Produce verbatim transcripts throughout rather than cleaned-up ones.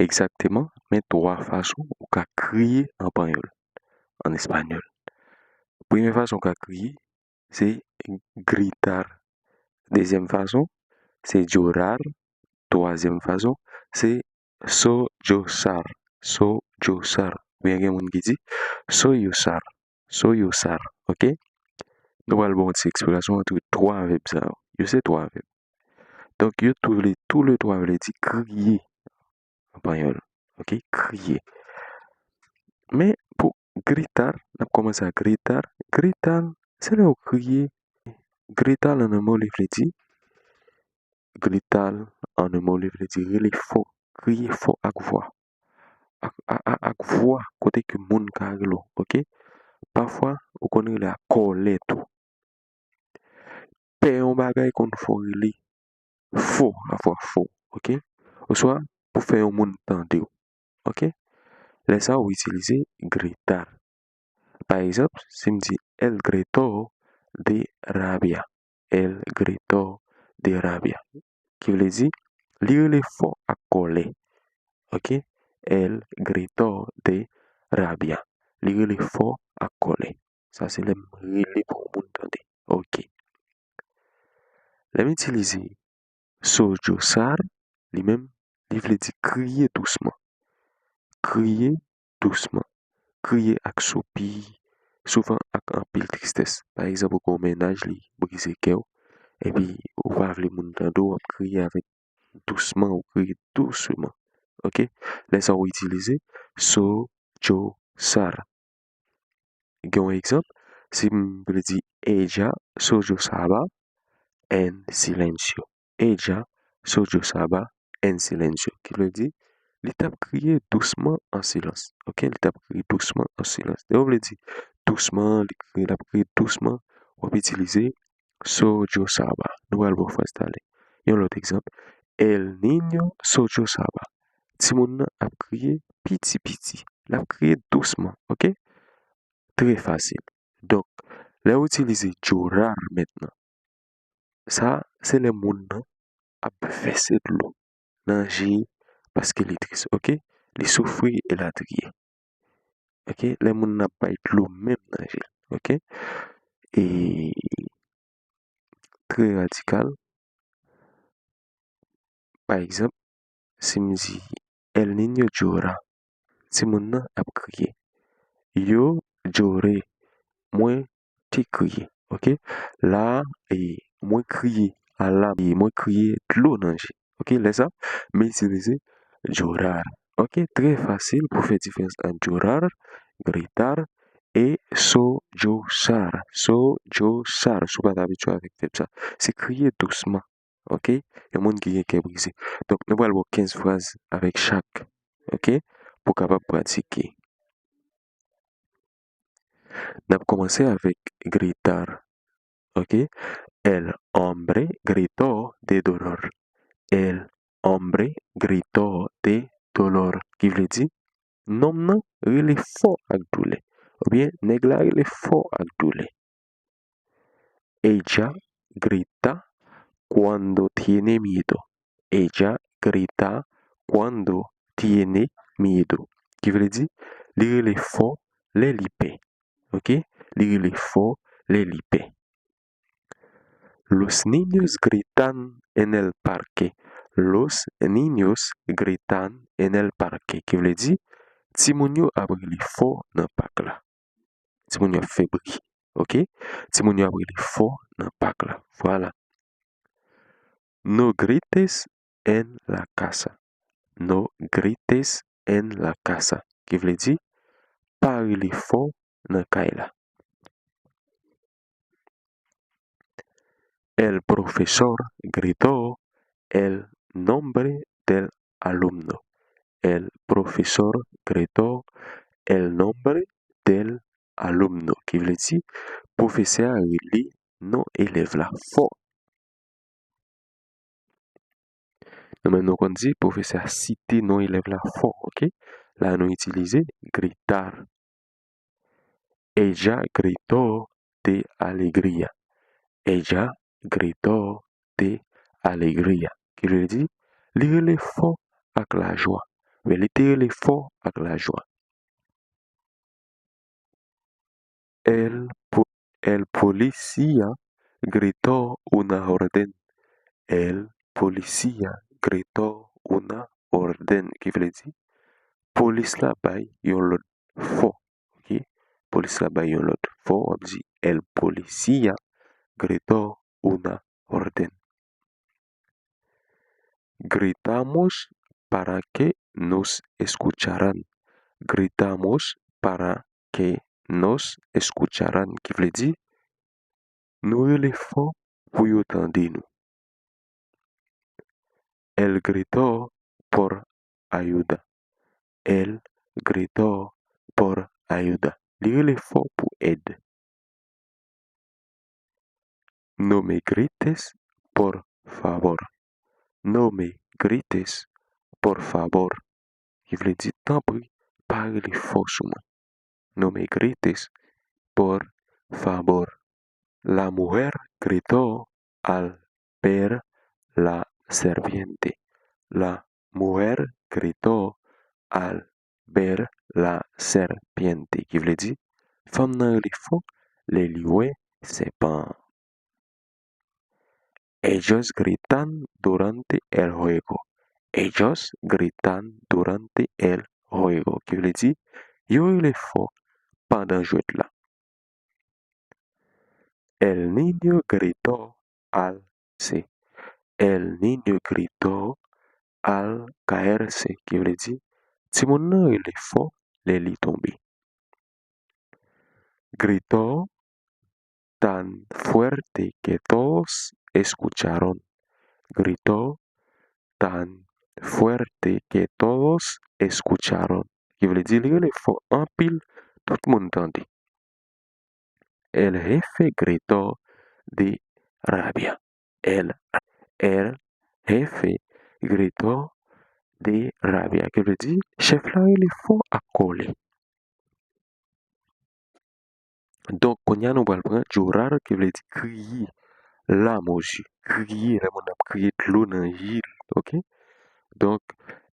egzakteman men twa fason ou ka kriye an panyòl, an espanyòl. Premye fason ou ka kriye, se gritar. Dezyèm fason, se llorar. Twazyèm fason, se sollozar. Sollozar. Oubyen gen moun ki di sollozar. Sollozar. Oke? Nou pral ba w yon ti eksplikasyon antre twa vèb sa yo. Yo se twa vèb. Donk, yo tou le, tou le twa vle di kriye an panyòl. Oke? Kriye. Men pou gritar, n ap kòmanse ak gritar. Gritar, se lè w kriye. Gritar, an en mot, li vle di, gritar, an en mot, li vle di rele fò, kriye fò ak vwa. Ak, ak, ak, ak vwa, kote ke moun ka rele w, oke? Pafwa, ou konn rele ak kòlè tou. Pè yon bagay konn fè w rele fò, avwa fò, oke? Oswa pou fè yon moun tande w, oke? Lè sa a, ou itilize gritar. Pa egzanp, si m di, "Él gritó de rabia." Él gritó de rabia. Ki vle di, li rele fò ak kòlè. Oke? Él gritó de rabia. Li rele fò ak kòlè. Sa se lè m rele pou yon moun tande. Oke. Lè m itilize sollozar, li menm, li vle di kriye dousman. Kriye dousman. Kriye ak soupi, souvan ak anpil tristès. Pa egzanp, ou gen yon mennaj, li brize kè w, epi ou pa vle moun tande w, w ap kriye avèk dousman, ou kriye dousman. Oke? Lè sa a, ou itilize sollozar. Gen yon egzanp, si m vle di, "Ella sollozaba en silencio." "Ella sollozaba en silencio." Ki vle di, li t ap kriye dousman an silans. Oke? Li t ap kriye dousman an silans. Lè w vle di dousman, li kriye, l ap kriye dousman, w ap itilize sollozaba. Nou pral ba w fraz talè. Yon lòt egzanp, "El niño sollozaba." Timoun nan ap kriye piti piti. L ap kriye dousman, oke? Trè fasil. Donk, lè w itilize llorar mentnan, sa se lè moun nan ap vèse dlo nan je paske li tris, oke? Li soufri elatriye. Oke? Lè moun nan ap bay dlo menm nan je l, oke? E trè radikal. Pa egzanp, si m di, "El niño llora," timoun nan ap kriye. "Yo lloré," mwen te kriye. Oke? La, e, mwen kriye a lam, e, mwen kriye dlo nan je. Oke? Lè sa, m itilize llorar. Oke? Trè fasil pou fè diferans ant llorar, gritar, e sollozar. Sollozar, si w pa t abitye avèk vèb sa. Se kriye dousman. Oke? Yon moun ki gen kè brize. Donk, nou pral ba w kenz fraz avèk chak. Oke? Pou w kapab pratike. N ap kòmanse avèk gritar. Oke? "El hombre gritó de dolor." "El hombre gritó de dolor." Ki vle di, nonm nan rele fò ak doulè. Oubyen, nèg la rele fò ak doulè. "Ella grita cuando tiene miedo." "Ella grita cuando tiene miedo." Ki vle di, li rele fò lè li pè. Oke? Li rele fò lè li pè. "Los niños gritan en el parque." "Los niños gritan en el parque." Ki vle di, timoun yo ap rele fò nan pak la. Timoun yo ap fè bri. Oke? Timoun yo ap rele fò nan pak la. Vwala. "No grites en la casa." "No grites en la casa." Ki vle di, pa rele fò nan kay la. "El profesor gritó el nombre del alumno." "El profesor gritó el nombre del alumno." Ki vle di, pwofesè a rele non elèv la fò. Nou menm nou konn di, pwofesè a site non elèv la fò, oke? La nou itilize gritar. "Ella gritó de alegría." "Ella gritó de alegría." Ki vle di, li rele fò ak lajwa. Men li te rele fò ak lajwa. El, po- el policía gritó una orden. El policía gritó una orden, ki vle di, polis la bay yon lòd fò. Oke? Polis la bay yon lòd fò, w ap di, el policía gritó una orden. Gritamos para que nos escucharan. Gritamos para que nos escucharan, ki vle di, nou rele fò pou yo tande nou. El gritó por ayuda. El gritó por ayuda. Li rele fò pou èd. No me grites, por favor. No me grites, por favor. Ki vle di, tanpri, pa rele fò sou mwen. No me grites, por favor. La mujer gritó al ver la serpiente. La mujer gritó al ver la serpiente, ki vle di, fanm nan rele fò lè li wè sèpan an. Ellos gritan durante el juego. Ellos gritan durante el juego, ki vle di, yo rele fò pandan jwèt la. El niño gritó al caerse. El niño gritó al caerse, ki vle di, timoun nan rele fò lè li tonbe. Gritó tan fuerte que todos escucharon. Gritó tan fuerte que todos escucharon, ki vle di, li rele fò anpil, tout moun tande. El jefe gritó de rabia. El, el jefe gritó de rabia, ki vle di, chèf la rele fò ak kòlè. Donk, kounye a nou pral pran llorar, ki vle di kriye, lame aux yeux, kriye, lè moun ap kriye dlo nan zye l, oke? Donk,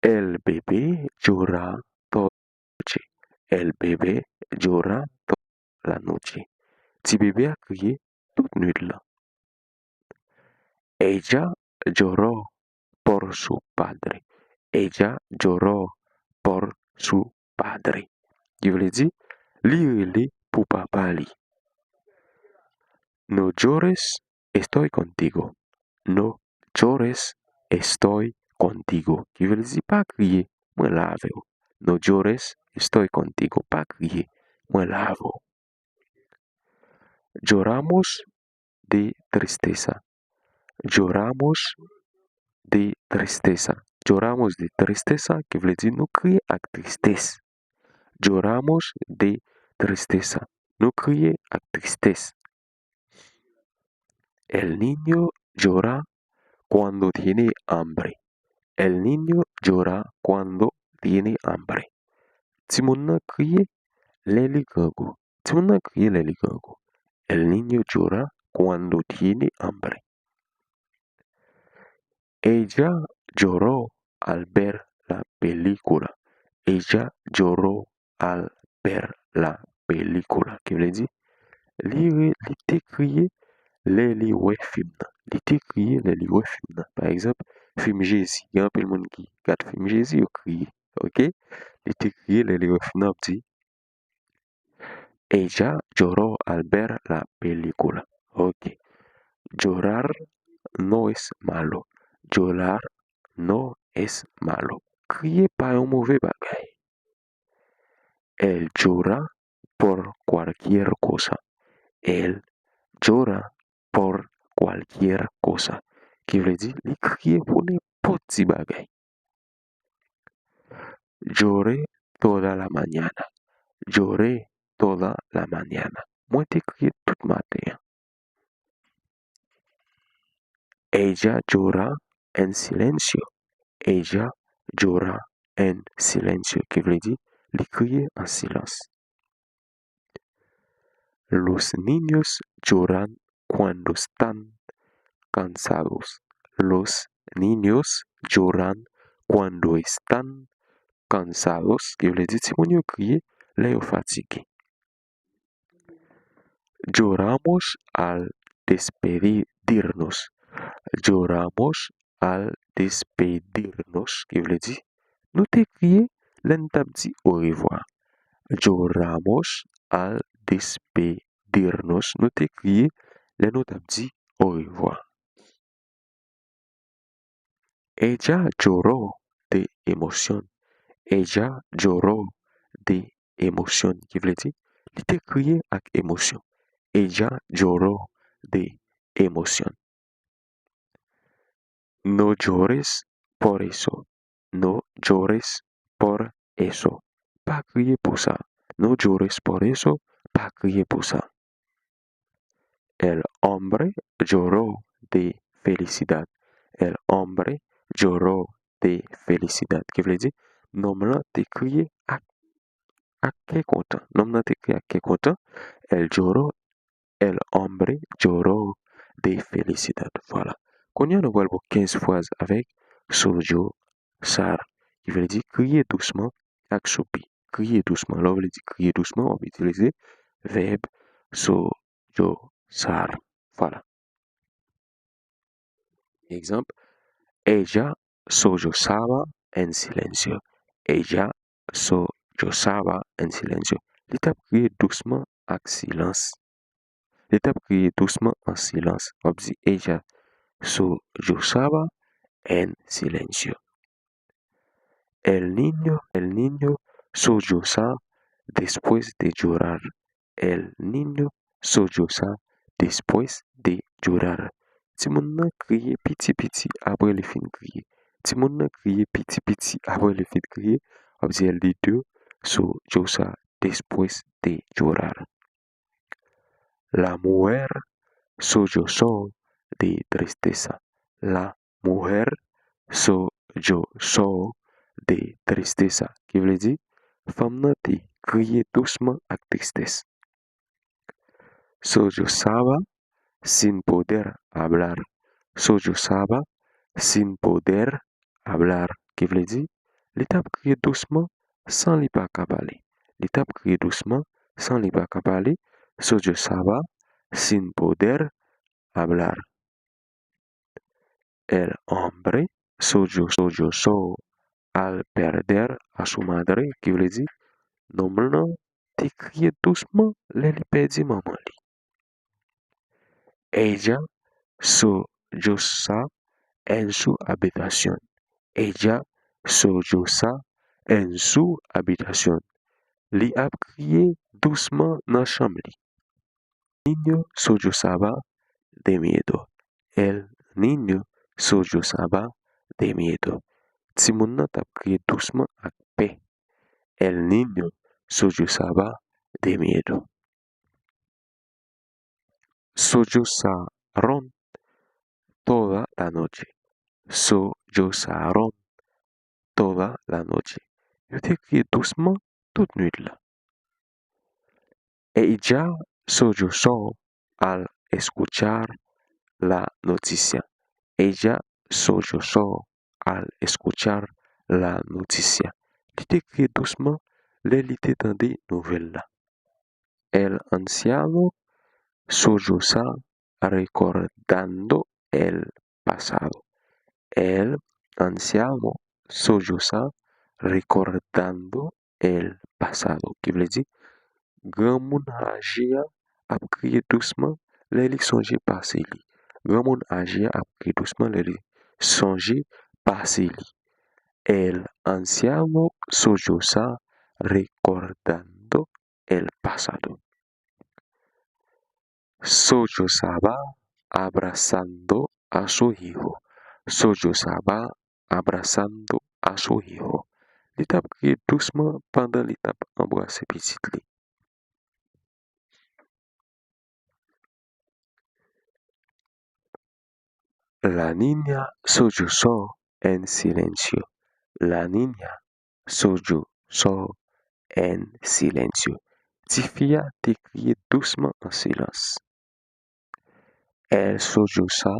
el bebé llora toda la noche. El bebé llora toda la noche. Ti bebe a kriye tout nwit lan. Ella lloró por su padre. Ella lloró por su padre. Ki vle di, li rele pou papa li. No llores, estoy contigo. No llores, estoy contigo. Ki vle di, pa kriye, mwen la avè w. No llores, estoy contigo. Pa kriye, mwen la avè w. Lloramos de tristeza. Lloramos de tristeza. Lloramos de tristeza, ki vle di nou kriye ak tristès. Lloramos de tristeza. Nou kriye ak tristès. El niño llora cuando tiene hambre. El niño llora cuando tiene hambre. Timoun nan kriye lè li grangou. Timoun nan kriye lè li grangou. El niño llora cuando tiene hambre. Ella lloró al ver la película. Ella lloró al ver la película. Ki vle di, li, re- li te kriye lè li wè fim nan. Li te kriye lè li wè fim nan. Pa egzanp, fim Jezi. Gen anpil moun ki gad fim Jezi, yo kriye. Oke? Li te kriye lè li wè fim nan, ap di, Ella lloró al ver la película. Oke. Llorar no es malo. Llorar no es malo. Kriye pa yon move bagay. Él llora por cualquier cosa. Él llora por cualquier cosa. Ki vle di, li kriye pou nenpòt ti bagay. Lloré toda la mañana. Lloré toda la mañana. Mwen te kriye tout maten an. Ella llora en silencio. Ella llora en silencio, ki vle di, li kriye an silans. Los niños lloran cuando están cansados. Los niños lloran cuando están cansados, ki vle di timoun yo kriye lè yo fatige. Lloramos al despedirnos. Lloramos al despedirnos, ki vle di nou te kriye lè n t ap di orevwa. Lloramos al despedirnos, nou te kriye lè nou t ap di orevwa. Ella lloró de emoción. Ella lloró de emoción, ki vle di li te kriye ak emosyon. Ella lloró de emoción. No llores por eso. No llores por eso. Pa kriye pou sa. No llores por eso. Pa kriye pou sa. El hombre lloró de felicidad. El hombre lloró de felicidad. Ki vle di, nonm lan te kriye ak, ak kè kontan. Nonm lan te kriye ak kè kontan. El lloró, el hombre lloró de felicidad. Vwala. Kounye a, nou pral pran kenz fraz avèk sollozar, ki vle di kriye dousman ak soupi. Kriye dousman. Lè w vle di kriye dousman, w ap itilize vèb sollozar. Vwala. Egzanp, ella sollozaba en silencio. Ella sollozaba en silencio. Li t ap kriye dousman ak silans. Li t ap kriye dousman an silans. W ap di, ella sollozaba en silencio. El niño, el niño solloza después de llorar. El niño solloza después de llorar. Timoun nan kriye piti piti apre li fin kriye. Timoun nan kriye piti piti apre li fin kriye. W ap di, el niño solloza después de llorar. La mujer sollozó de tristeza. La mujer sollozó de tristeza. Ki vle di, fanm nan te kriye dousman ak tristès. Sollozaba sin poder hablar. Sollozaba sin poder hablar. Ki vle di, li t ap kriye dousman san li pa ka pale. Li t ap kriye dousman san li pa ka pale. Sollozaba sin poder hablar. El hombre sollozó al perder a su madre, ki vle di, nonm lan te kriye dousman lè li pèdi manman li. Ella solloza en su habitación. Ella solloza en su habitación. Li ap kriye dousman nan chanm li. Niño sollozaba de miedo. El niño sollozaba de miedo. Timoun nan t ap kriye dousman ak pè. El niño sollozaba de miedo. Sollozaron toda la noche. Sollozaron toda la noche. Yo te kriye dousman tout nwit la. Ella sollozó al escuchar la noticia. Ella sollozó al escuchar la noticia. Li te kriye dousman lè li te tande nouvèl la. El anciano solloza recordando el pasado. El anciano solloza recordando el pasado, ki vle di, granmoun aje a ap kriye dousman lè li sonje pase li. Granmoun aje a ap kriye dousman lè li sonje pase li. El anciano solloza recordando el pasado. Sollozaba abrazando a su hijo. Sollozaba abrazando a su hijo. Li t ap kriye dousman pandan li t ap anbrase pitit li. La niña sollozó en silencio. La niña sollozó en silencio. Tifi a te kriye dousman an silans. El solloza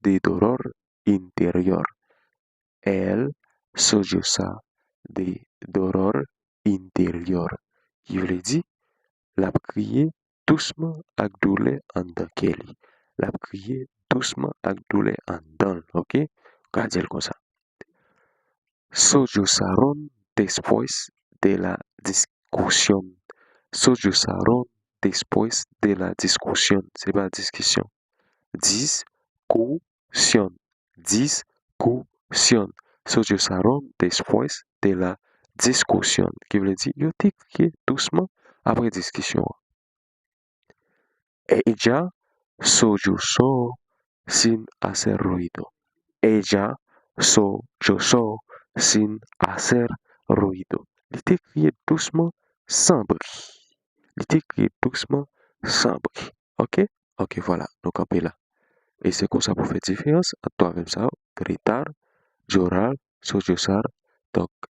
de dolor interior. El solloza de dolor interior, ki vle di l ap kriye dousman ak doulè anndan kè li. L ap kriye dousman ak doulè anndan l, oke? Ou ka di l konsa. Sollozaron después de la discusión. Sollozaron después de la discusión. Se pa diskisyon. Discusión. Discusión. Sollozaron después de la discusión. Ki vle di, yo te kriye dousman apre diskisyon an. Ella sollozó sin hacer ruido. Ella sollozó sin hacer ruido. Li te kriye dousman san bri. Li te kriye dousman san bri. Oke? Oke, vwala. Nou kanpe la. E se konsa pou fè diferans ant twa vèb sa yo, gritar, llorar, sollozar. Donk,